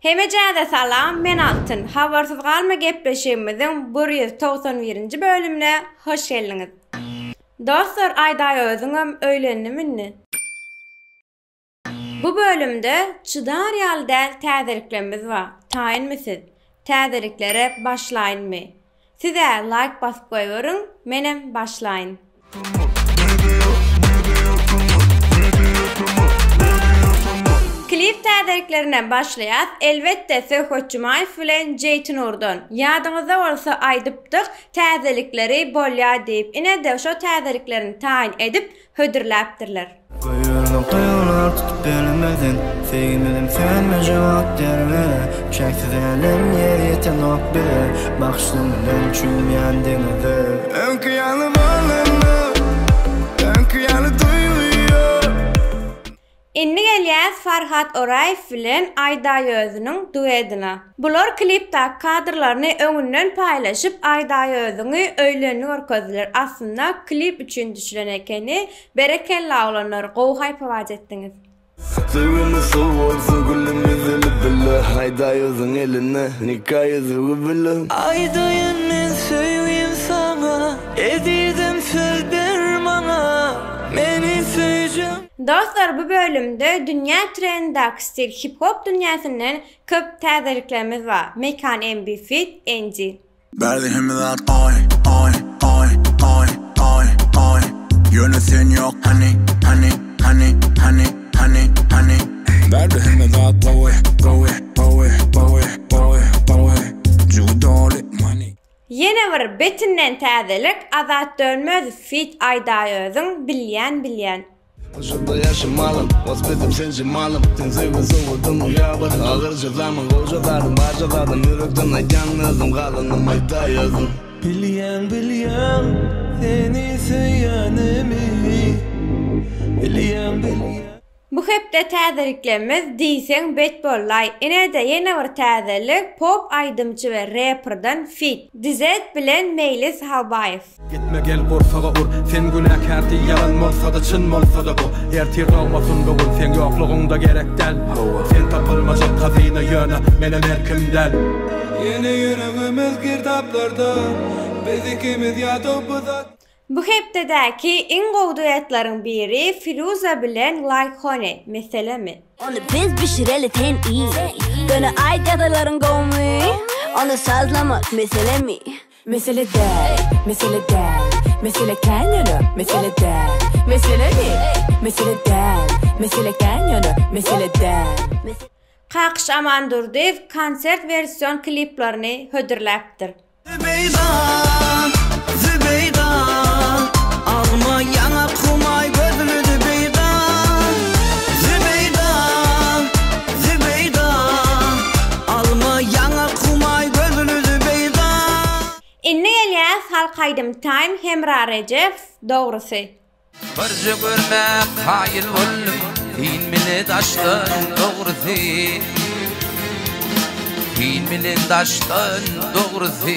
Hemejäze salam men Altyn habarsyz galma gepleşigimiziň 191-nji bölümine hoş geldiňiz. Dostlar aýdaý özüňem öýlendim indi. Bu bölümde çydar ýaly däl täzeliklerimiz bar. Taýynmy siz? Täzeliklere başlaýynmy? Siz-ä laýk basyp goýberiň, menem başlaýyn. Klip täzeliklerinden başlaýas, elbetde Söhbet Jumaýew bilen Jeýtinurdan. Ýadyňyzda bolsa aýdypdyk, täzelikleri bolýa diýip, ine-de şo täzeliklerini taýyn edip hödürläpdirler. Goýberdim duýgular tutup bilmedin Söýgimizem sönmejek ot dermeli Çäksiz älem ýer ýetenok bize Bakyşlaň bilen çümýän deňize Öňki ýaly bolanok Öňki ýaly duýgy ýok. Indi gelýäs Farhat Oraýew bilen Aýdaýözüniň duedine. Bular klipdäki kadrlaryny öňünden paýlaşyp Aýdaýözüňi öýlenini görkezdiler aslynda klip üçin düşülen ekeni berekella oglanlar gowy haýpawaç etdiňiz. Söýgimiz suw bolsun gülümiz eli bile Aýdaýözüň eline nika ýüzügi bile. Aýdaýyn men söýgim saňa Ezizim söz ber maňa Meni söýjek. Dostlar bu bölümde dünýä trendindäki stil hip hop dünýäsinden köp täzeliklerimiz bar Mekan MB feat Enji. Bärde hemme zat gowy, gowy, gowy, gowy, gowy, gowy Ýöne sen ýok hany, hany, hany, hany, hany, hany Bärde hemme zat gowy, gowy, gowy, gowy, gowy, gowy Jübi doly money. Ýene bir betinden täzelik Azat Dönmez feat Aýdaýözüň bilýän bilýän. Yşykda ýaşamalym, wasp edip sen jemalym Sen söýgün sowudyň uýa bir agyr jezamyň Goja zadym, barja zadym, ýürekden aýdýan özüm Galanym aýdaý özüň. Bilýäň bilýäň seni söýýänimi Bilýäň bilýäň. Bu hepde täzeliklerimiz diýseň bet bollaý inede ýene bir täzelik pop aýdymçy we reprdan feat. Dizet bilen Meýlis Halbaýew. Gitme gel gursaga ur Sen günäkär diý ýalan bolsada çyn bolsada bu Ertir dogmasyn bu gün seň ýoklugyňda gerek däl Sen tapylmajak hazyna ýöne menem erkim däl. Ýene ýüregimiz girdaplarda Biz ikimiz ýadaw bu zat. Bu hepdedäki iň gowy duetlaryň biri Firuza bilen Like Honey, meselemi? Ony biz bişireli sen iý. Göni aýt ýazarlaryň gowmy? Ony sazlamak meselemi? Mesele däl, mesele däl, mesele kän ýöne, mesele däl. Meselemi? Mesele däl, mesele kän ýöne, mesele däl. Kakyş Amandurdyýew konsert wersion kliplerini hödürläpdir. Zübeýda, Zübeýda, Alma ýaňak humaý gözli Zübeýda. Zübeýda, Zübeýda, Alma ýaňak humaý gözli Zübeýda. Indi gelýäs halk aýdym time Hemra Rejepow dogrusy. Birje görmäk kaýyl boldum, Sen bile daşdan dogrusy. Sen bilen daşdan dogrusy.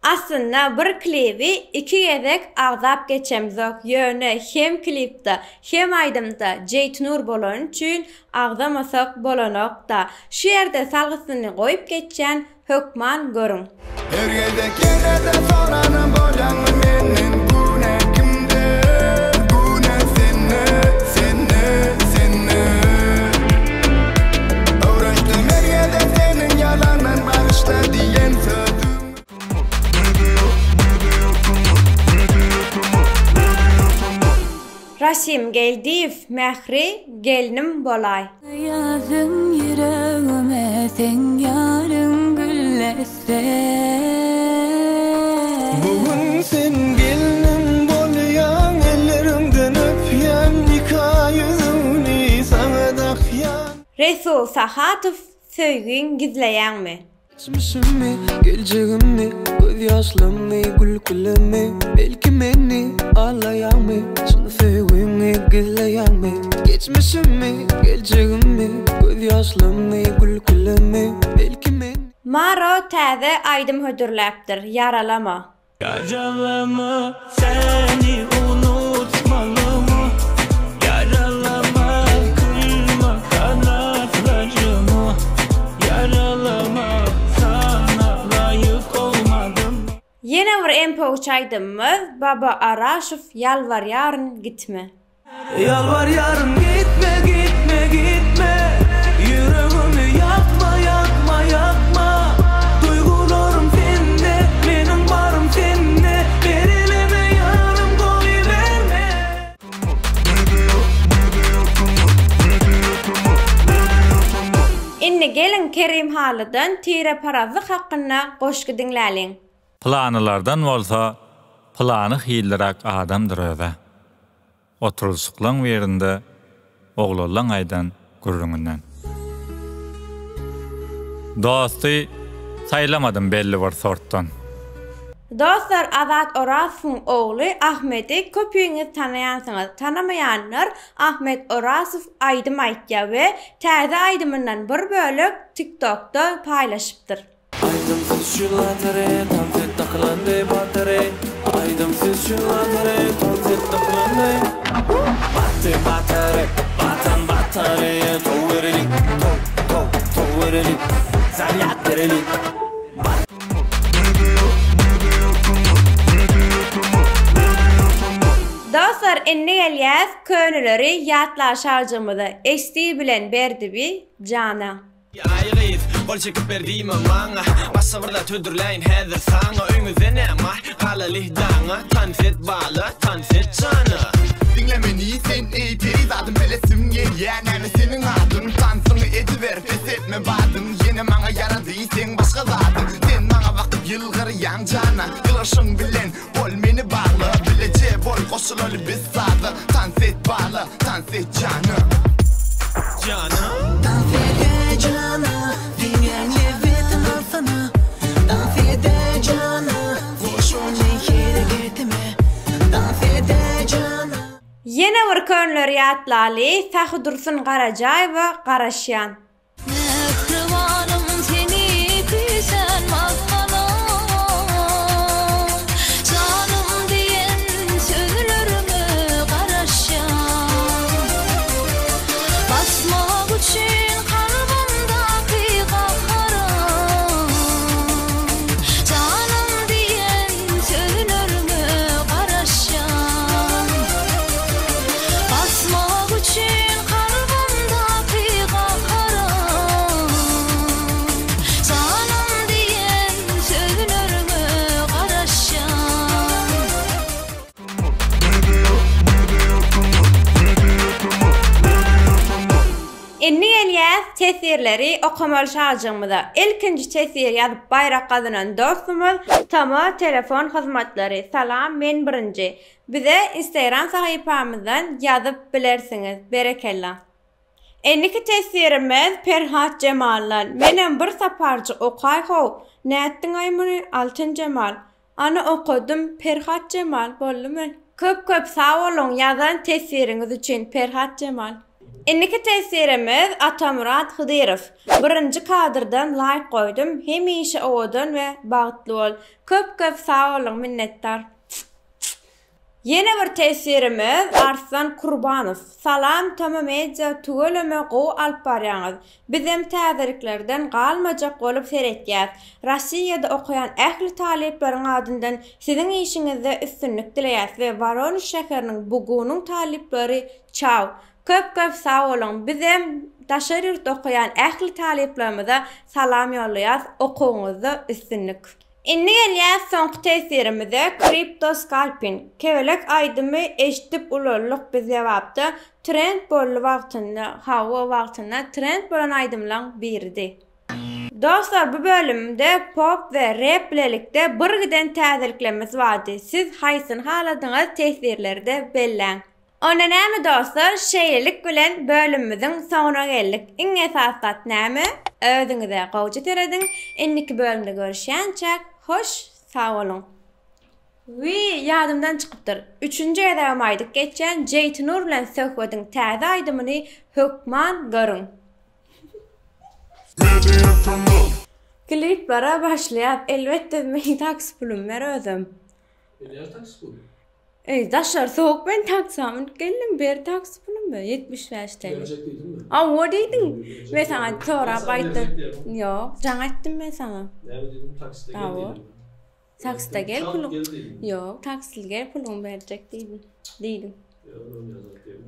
Aslynda bir klibi iki gezek agzap geçemzok ýöne hem klipde hem aýdymda Jeýtnur bolany üçin agzamasak bolanokda. Şu ýerde salgysyny goýup geçýän Hökman görüň. Her gezek ýene-de soranan bolýaňmy menden Günä kimde, günä sende, sende, sende Öwrenşdim her gezek seniň ýalandan bagyşla diýen sözüňe. Rasim Geldiýew Mähri gelnim bolaý. Ýazdym ýüregime seň ýaryň güllese. Bu gün sen gelnim bolýaň elleriňden öpýän nika ýüzügini saňa dakýan. Resul Sahatow Söýgiň gizleýäňmi? Geçmişimi, geljegimi, gözýaşlammy, gülkülemi Belki meni aldaýaňmy, çyn söýgüňi gizleýäňmi Geçmişimi, geljegimi, gözýaşlammy, gülkülemi Belki meni. Maro täze aýdym hödürläpdir, Ýaralama. Ýaralama seni unutmalymy Ýaralama. köwüç aýdymymyz Baba Araşow Ýalbarýaryn gitme. Ýalbarýaryn gitme gitme gitme Ýüregimi ýakma ýakma ýakma Duýgularym sende meniň barym sende Ber elimi ýarym goýberme. Indi geliň Kerim Halydan tireparazlyk hakynda goşgy diňläliň. Pylanylardan bolsa pylany hilliräk adamdyr öz-ä. Oturylyşyklaň birinde oglanlaň aýdan gürrüňinden. Dosty saýlamadym belli bir sortdan. Dostlar Azat Orazowyň ogly Ahmedi köpüňiz tanaýansyňyz. Tanamaýanlar Ahmet Orazow aýdym aýtýar we täze aýdymyndan bir bölek TikTokda paýlaşypdyr. Aýdym siz üçin lotare, tans et dakylandy batary. Aýdym siz üçin lotare, tans et dakylandy. Batdy batary, batan batary. Tow bereli, tow, tow, tow bereli. Zarýad bereli. Dostlar indi gelýäs köneleri ýatlaşaljygymyza HD bilen Berdi bi jana. Aý gyz, gol çekip ber diýme maňa Başga bir zat hödürläýin häzir saňa Öýüňizde näme bar, galaly daňa Tans et bala, tans et jana. Diňle meni sen eý perizadym Bilesim gelýä näme seniň adyň Tansyňy ediber pes etme badyň Ýene maňa ýarady seň başga zadyň Sen maňa bakyp ýylgyrýaň jana Ýylgyryşyň bilen bol meni bagla Bileje bol goşulaly biz saza Tans et bala, tans et jana. Jana. Tans et jana, dünýäň lezzetin alsana. Tans et jana, goşuly hereketime. Tans et jana. Ýene bir könleri ýatlaly Sahydursun Garajaýewa garaşýan. Mähribanym seni küýsän mahalym Janym diýen sözleriňe garaşýan Basmak üçin kalbymdaky gaharym Janym diýen sözleriňe garaşýan Basmak üçin kalbymdaky gaharym Janym diýen sözleriňe garaşýan. Indi gelýäs teswirleri okamaly şajygymyza. Ilkinji teswir ýazyp baýrak gazanan dostumyz Tama telefon hyzmatlary. Salam men birinji. Bize Instagram sahypamyzdan ýazyp bilersiňiz. Berekella. Indiki teswirimiz Perhat Jemaldan. Menem bir saparjyk okaý how. Nätdiňaý muny Altyn Jemal. Ana okadym Perhat Jemal boldumy. Köp köp sag boluň ýazan teswiriňiz üçin Perhat Jemal. Indiki teswirimiz Atamyrat Hydyrow. Birinji kadrdan laýk goýdum hemişe owadan we bagtly bol. Köp köp sag boluň minnetdar. Ýene bir teswirimiz Arslan Kurbanow. Salam Tama Media tüweleme gowy alyp barýaňyz. Bizem täzeliklerden galmajak bolup seretýäs. Rossiýada okaýan ähli talyplaryň adyndan siziň işiňizde üstünlik dileýäs we Waronež şäheriniň BGU-nyň talyplary çau. Köp köp sag boluň bizem daşary ýurtda okaýan ähli talyplarymyza salam ýollaýas okuwyňyzda üstünlik. Indi gelýäs soňky teswirimize Crypto Scalping Kebelek aýdymy eşdip ulaldyk biz lebapda trend boldy wagtynda hawa wagtynda trend bolan aýdymlaň biridi. Dostlar bu bölümde pop we rep bilelikde bir giden täzeliklerimiz bardy siz haýsyny haladyňyz teswirlerde belläň. Onda näme dostlar şeýlelik bilen bölümimiziň soňuna geldik. Iň esasy zat näme? Özüňize gowja serediň. Indiki bölümde görüşýänçäk hoş sag boluň. Wiý ýadymdan çykypdyr. Üçünji gezegem aýdyp geçýän Jeýtinur bilen Söhbediň täze aýdymyny hökman görüň. Kliplara başlaýas elbetde meň taksi pulum ber özem. Berýär taksi puly. Eý daşary sowuk men taksa münüp geldim ber taksi pulumy 75 TL. Berjek diýdiňmi? Hawa diýdiň. Men saňa sorap aýtdym. Ýok, jaň aýtdym men saňa. Näme diýdim takside gel diýdim. Takside gel puluň. Ýok, taksili gel puluňy berjek diýdim. Diýdim.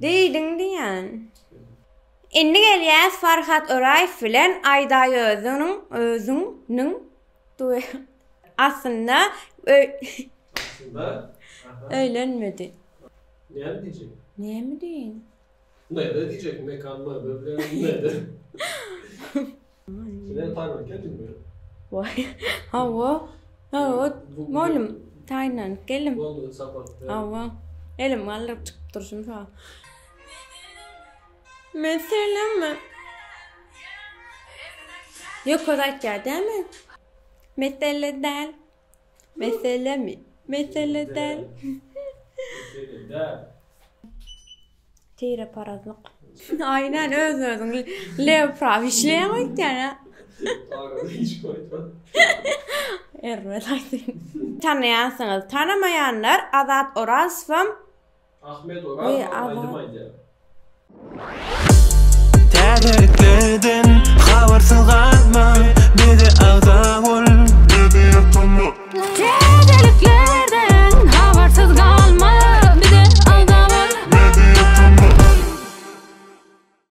Diýdiň diýýän. Indi gelýäs Farhat Öraýew bilen Aýdaýözüniň özüniň duet. Aslynda öý Aslynda öýlenmedi. Näme diýjek? Näme diýin? Näme diýjek Mekan MB bilen näde? Sen taýynlanyp geldiňmi? Waý. Hawa. Hawa. Mugallym taýynlanyp geldim. Boldy, sapar. Hawa. Elim galdyryp çykyp durşum şo. Meselemi? Ýokary aýtýar dämi? Mesele däl. Meselemi? Mesele däl. Mesele däl. Tireparazlyk. Aýnan öz özüň lew praw işleýäň öýtýän a. Arada hiç goýma. Erbet aýtdyň. Tanaýansyňyz. Tanamaýanlar Azat Orazowam Ahmet Orazow aýdym aýdýar. Täzeliklerden habarsyz gal.